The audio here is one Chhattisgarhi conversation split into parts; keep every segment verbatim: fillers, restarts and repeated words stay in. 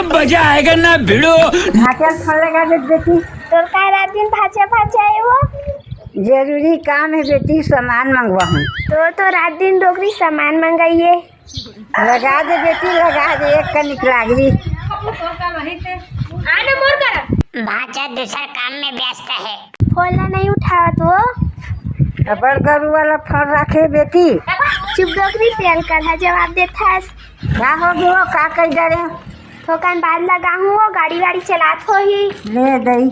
मजा आएगा ना भिड़ो। भांचा ल फोन लगा दे बेटी। तोर का रात दिन भांचा भांचा हे वो? जरूरी काम हे बेटी, सामान मंगवाहूं। तो तो रात दिन डोकरी सामान मंगाई हे। लगा दे बेटी, लगा दे, एक कनिक लागही। आने मोर करा। भांचा दूसर काम में व्यस्त हे। फोन ला नहीं उठावत वो। बड़ गरू वाला फोन रखे बेटी। चुप डोकरी, तेल कढ़ा जवाब देथस। का हो गयो, का कही डरे? थोकन बाद लगाहूं, वो गाड़ी वाड़ी चलात होही। ले दई।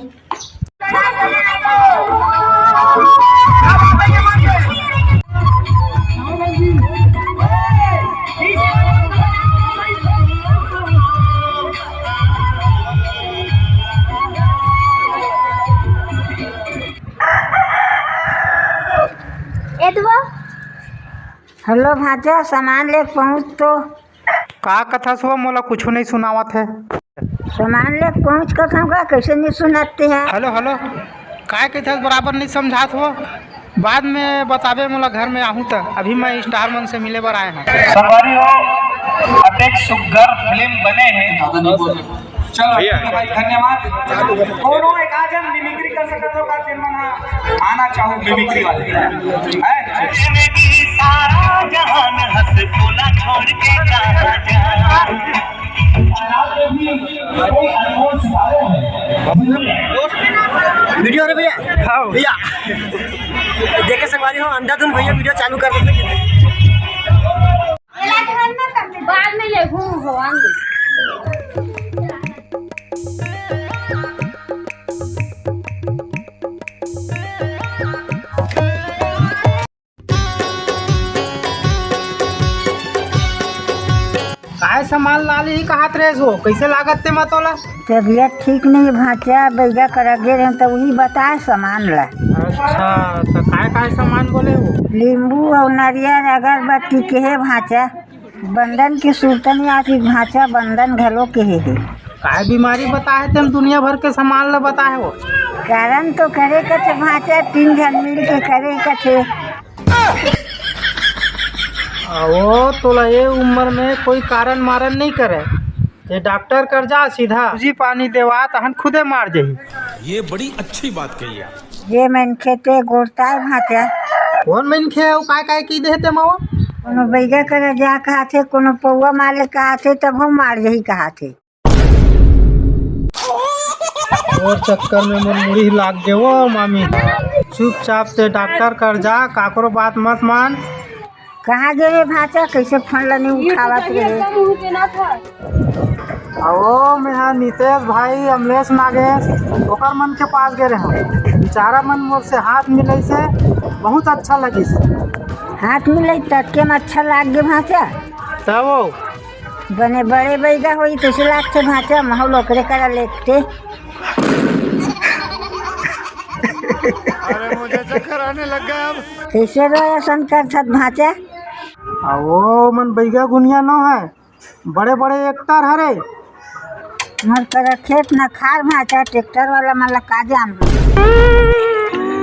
एदवा। हेलो भांचा, सामान ले पहुंच तो। का कथस वो? मोला कुछु नहीं सुनावत हे। सामान ले पहुंच कथव का, कैसे नहीं सुनाते हैं? हेलो, हेलो, काय कथस, बराबर नहीं समझात हो। बाद में बताबे मोला, घर में आहूं त। अभी मैं स्टार मन से मिले बर आए हंव। संगवारी हो, अतेक सुग्घर फिल्म बने हे। चलो, ठीक है भाई, धन्यवाद। कोनो एक आध जन मिमिक्री कर सकत हो का, तेन मन ह आना चाहू मिमिक्री वाले, हैं? वीडियो रे भैया। हाँ। भैया, देखे संगवारी हो, अंधाधुन भैया वीडियो चालू कर देते। बाद में ले घूम हो आंगे। काय सामान लाली ही कहत रहेस वो? कैसे लागत ते मा तोला? तबीयत ठीक नहीं भांचा, बैगा करा गे रहे त उही बताए सामान ला। अच्छा, त काय काय सामान बोले वो? लींबू अउ नरियर, अगरबत्ती केहे भांचा। बंदन के सुरता नहीं आती भांचा, बंदन घलो केहे हे। काय बीमारी बताए तेन दुनिया भर के सामान ला बताए वो? कारण तो करे कथे भांचा, तीन झन मिल के करे कथे। ओ, तोला ये उम्र में कोई कारण मारन नहीं करे। ये डॉक्टर कर जा सीधा। सूजी पानी देवा, तहन खुदे मार जही। ये बड़ी अच्छी बात कही आप। ये मनखे ते गोड़ताय भांचा। कौन मनखे हे? वो काय काय की देहे ते मावा? कोनो बैगा कर जा कहाथे, कोनो पौवा मार ले कहाथे, तब हम मार जही कहाथे। तोर चक्कर में मोर मुड़ी लाग गे वो मामी। चुपचाप ते डॉक्टर कर जा, काकरो बात मत मान। कहाँ गे रे भांचा, कैसे फोन ला नहीं उठावत रे? ओ, मैं हा नितेश भाई, अमलेश नागेश, ओकर मन के पास गे रहे हूँ। बेचारा मन मोर से हाथ मिलइसे, बहुत अच्छा लगिस। हाथ मिलई तक के में अच्छा लाग गे भांचा। तब वो बने बड़े बैगा होई, तइसे लागथे भांचा, महू ल ओकरे करा लेगथे। अरे, मुझे चक्कर आने लग गया अब। कइसे रोय असन करथस भांचा? आ, वो मन बैगा गुनिया नो हे, बड़े-बड़े एक्टर हरे। मोर करा खेत न खार भांचा, ट्रैक्टर वाला मन ला का जान।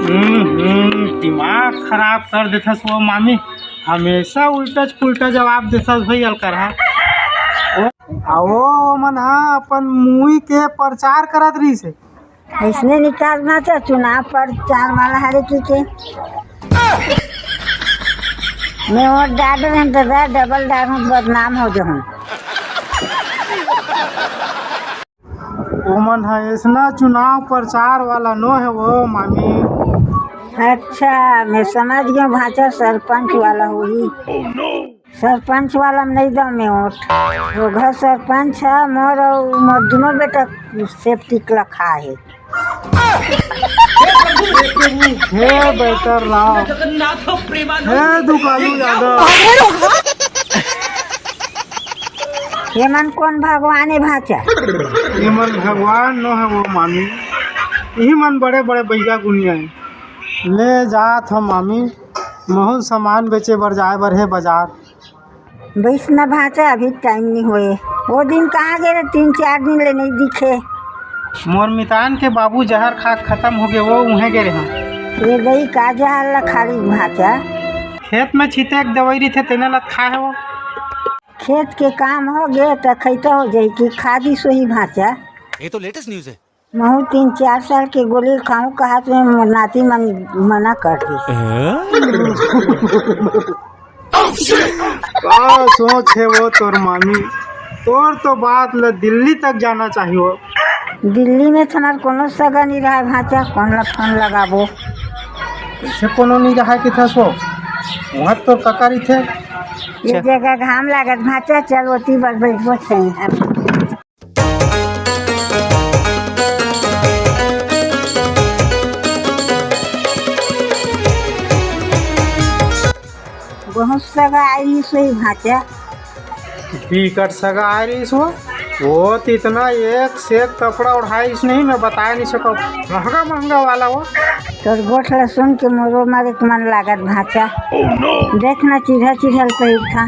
हम्म, हम्म, दिमाग खराब कर देथस वो मामी, हमेशा उल्टा पुल्टा जवाब देथस भई अलकरहा। आ वो मन ह अपन मुई के प्रचार करत रहिस हे। अइसने निकालना चाही चुनाव प्रचार वाला हरे की के। मैं वोट डाल रहे हैं दादा, डबल डालूं, बदनाम हो जाऊं। ओमन ह अइसना चुनाव प्रचार वाला नो हे वो मामी। अच्छा, मैं समझ गया, भांचा सरपंच वाला होही। सरपंच वाला में नहीं दम में वोट। वो घर सरपंच है, मोर अउ मोर दोनों बेटा सेप्टिक लखा है। हे बेटर राव, हे दुकालू यादव। ये मन कौन भगवान है भांचा? ये मन भगवान नो है वो मामी, यही मन बड़े बड़े बैगा गुनिया है। ले जात हो मामी, महू सामान बेचे बर जाए बर हे बाजार। बइस न भांचा, अभी टाइम नहीं होए। वो दिन कहाँ गे रहे, तीन चार दिन ले नहीं दिखे। मोर मितान के बाबू जहर खा के खत्म हो गए, वो उहें गे रहे। ये गई का जहर ला खा रही भांचा? खेत में छिते एक दवाई रही थे, तेना ला खाए हो। खेत के काम हो गे त खैता हो जाई कि खा दिस होही भांचा। ये तो लेटेस्ट न्यूज है। महू तीन चार साल के गोली खाऊं कहा तो मोर नाती मन मना कर दी। का सोच हे वो तोर मामी? तोर तो बात ल दिल्ली तक जाना चाहिए। दिल्ली में तो हमार कोनो सगा नहीं रहा भांचा, कौन ला फोन लगाबो? से कोनो नहीं रहा कि था सो वहाँ तो कका रही थे। ये जगह घाम लागत भांचा, चल ओती बर बैठबो सही। बहुत सगा आई सोई भांचा। बिकट सगा आय रहिस वो। वो त इतना एक से एक कपड़ा ओढ़ाइस नहीं, मैं बताय नहीं सकव। महंगा महंगा वाला वो। तोर गोठ ल सुन के मोरो मारे के मन लागत भांचा। देखना चिढ़ा चिढ़ल पहिर था।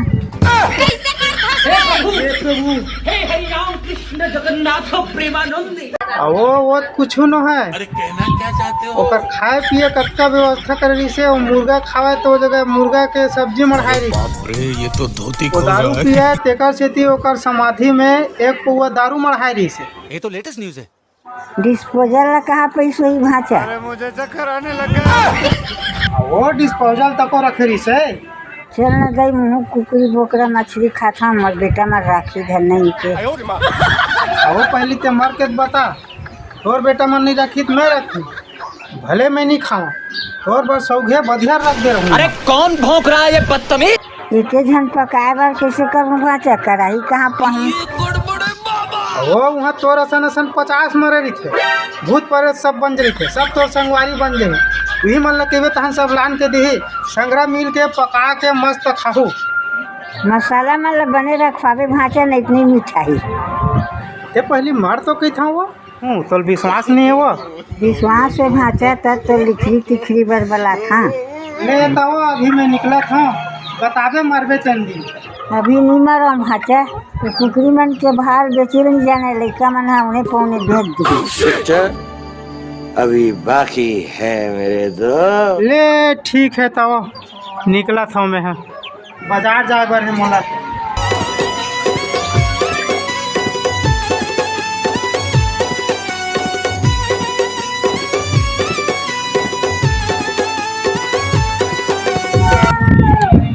हे प्रभु, हे हरि राम कृष्ण जगन्नाथ प्रेमानंद। आ वो, वो त कुछु न है। अरे कहना क्या चाहते हो? ओकर खाए पिए कतका व्यवस्था करे रहिसे, वो मुर्गा खावे तो वो जगह मुर्गा के सब्जी मढ़ाए रहिसे। बाप रे, ये तो धोती वो खोल दारू रहा है। पिए, तेकर सेती ओकर समाधि में एक पौवा दारू मढ़ाए रहिसे। ये तो लेटेस्ट न्यूज है। डिस्पोजल ला कहाँ पैसा ही भांचा? अरे मुझे चक्कर आने लग गया। आ वो डिस्पोजल तको रखे रहिसे। चल न गई मुँह कुकरी बोकरा मछली खाता, मोर बेटा मन राखी धर नहीं के। अब वो पहली ते मर के बता, तोर बेटा मन नहीं राखी त मैं रखूं, भले मैं नहीं खाऊं, तोर बर सौघे बधिया रख दे रहूं। अरे कौन भौंक रहा है ये बदतमीज? एके झन पकाए बर कैसे करूं भांचा, कराही कहाँ पहुंच? वो वहाँ तोर असन असन पचास मरे रहिथे, भूत प्रेत सब बन जरिथे, सब तोर संगवारी बन जही। उही मन ल कहिबे तहन सब लान के दिही, संगरा मिल के पका के मस्त खाहू। मसाला मन ल बने रखवाबे भांचा, नहीं इतनी मिठाई। ते पहली मर तो कही था वो, हूँ, तोल विश्वास नहीं है वो। विश्वास है भांचा, तब तो लिखरी तिखरी बर बलाथा। ले तो अभी मैं निकला था, बताबे मरबे चंदी। अभी नहीं मरम भांचा, तो कुकरी मन के भार बेचे नहीं जाने, लइका मन हा उन्हें पौने भेज दी। पिक्चर अभी बाकी है मेरे दोस्त। ले ठीक है, तो निकला था मैं, हाँ। बाजार जाए बर हे मोला।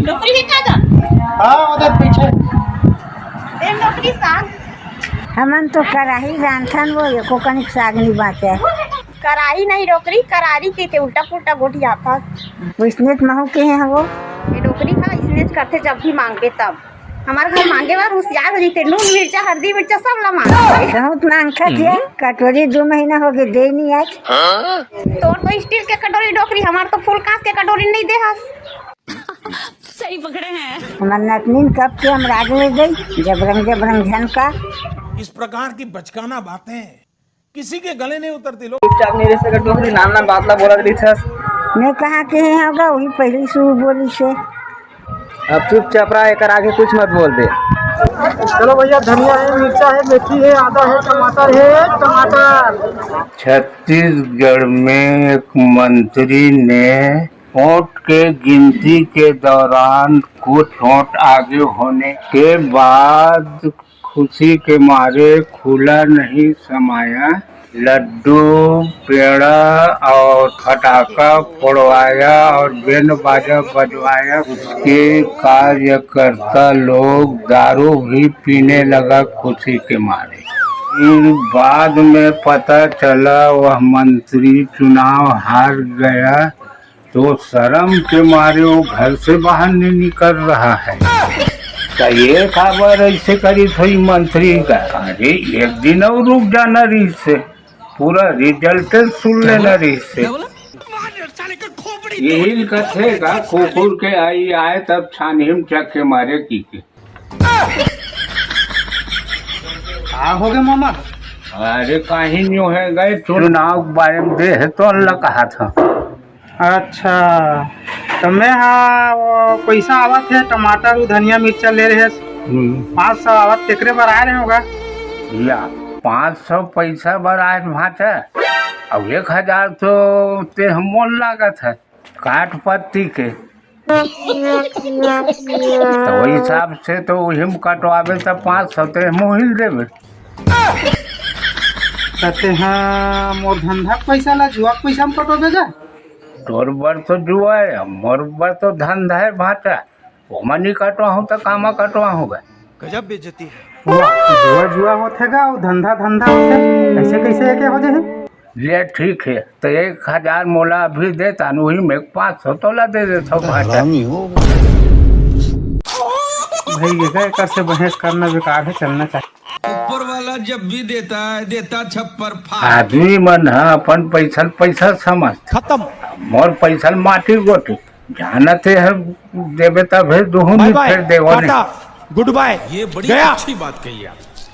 नौकरी है का गा? हाँ, उधर पीछे। ए, नौकरी साग। हमन तो कराही रांधथन, वो एको कनिक साग नहीं बांचे। कराही नहीं डोकरी, करारी के, के उल्टा पुल्टा गोठियाथस। वइसने त महू के हे वो। ये डोकरी हा इसने च करथे, जब भी मांगबे तब। हमार घर मांगे बर होशियार हो जइते, नून मिर्चा हरदी मिर्चा सब ला मांगथे। बहुत मांगथस ये, कटोरी दो महीना हो गए दे नहीं आज। तोर तो स्टील के कटोरी डोकरी, हमार तो फूल कांस के कटोरी नहीं दे हस। सही पकड़े हैं। हमार नतनीन कब के हम राग ले गई, जबरंग जबरंग झन का। इस प्रकार की बचकाना बातें किसी के गले नहीं उतरती लोग। चुपचाप नहीं रह सकत डोकरी, नान नान बात ला बोलत रहिथस। मैं कहाँ के हे होगा, वही पहली शुरू बोली से। अब चुपचाप रहा, एकर आगे कुछ मत बोल दे। चलो भैया, धनिया है, मिर्चा है, मेथी है, आदा है, टमाटर है, टमाटर। छत्तीसगढ़ में एक मंत्री ने वोट के गिनती के दौरान कुछ वोट आगे होने के बाद खुशी के मारे खुला नहीं समाया, लड्डू, पेड़ा और फटाका फोड़वाया और बैंड बाजा बजवाया। उसके कार्यकर्ता लोग दारू भी पीने लगा खुशी के मारे। फिर बाद में पता चला वह मंत्री चुनाव हार गया। तो शर्म के मारे वो घर से बाहर नहीं निकल रहा है। तो ये खबर ऐसे करी थोड़ी मंत्री का, अरे एक दिन और रुक जाना रही से, पूरा रिजल्ट सुन लेना रही से। यही कथे का कुकुर के आई आए तब छानी में चक के मारे की के। का हो गए मामा? अरे कहीं न्यू है गए चुनाव के बारे में दे है तो अल्लाह कहा था। अच्छा, तो मैं हा वो पैसा आवत है, टमाटर उ धनिया मिर्चा ले रहे हम्म। पाँच सौ आवत तेकरे बर आए रहे होगा। या पाँच सौ पैसा बर आए भांचा, अब एक हजार तो ते हम मोल लागत है काट पत्ती के। तो वही हिसाब से तो उही में कटवाबे, तो पाँच सौ ते मोहिल देबे। कहते हैं, मोर धंधा के पैसा ला जुआ के पैसा में कटो देगा। तोर बर तो जुआ है, मोर बर तो धंधा है भाटा। ओमा नहीं कटवा हूँ तो कामा कटवा हूँ बे? गजब बेइज्जती है। वाह, जुआ जुआ होथे गा, वो धंधा धंधा होथे, कैसे कैसे एके हो जाही? ले ठीक है, तो एक हजार मोला अभी दे, तान वही में पाँच सौ तोला दे देता हूँ भाटा। हरामी हो। भाई, ये का एकर से बहस करना बेकार है, चलना चाहिए। ऊपर वाला जब भी देता है, देता छप्पर फाड़। आदमी मन ह अपन पैसा ल पैसा समझ, खत्म। मोर पैसा ल माटी गोटी। जानते हैं, देवे तब है, दुहू बाय नहीं बाय, फेर देवो नहीं। टाटा, गुड बाय। ये बड़ी गया। अच्छी बात कही आप।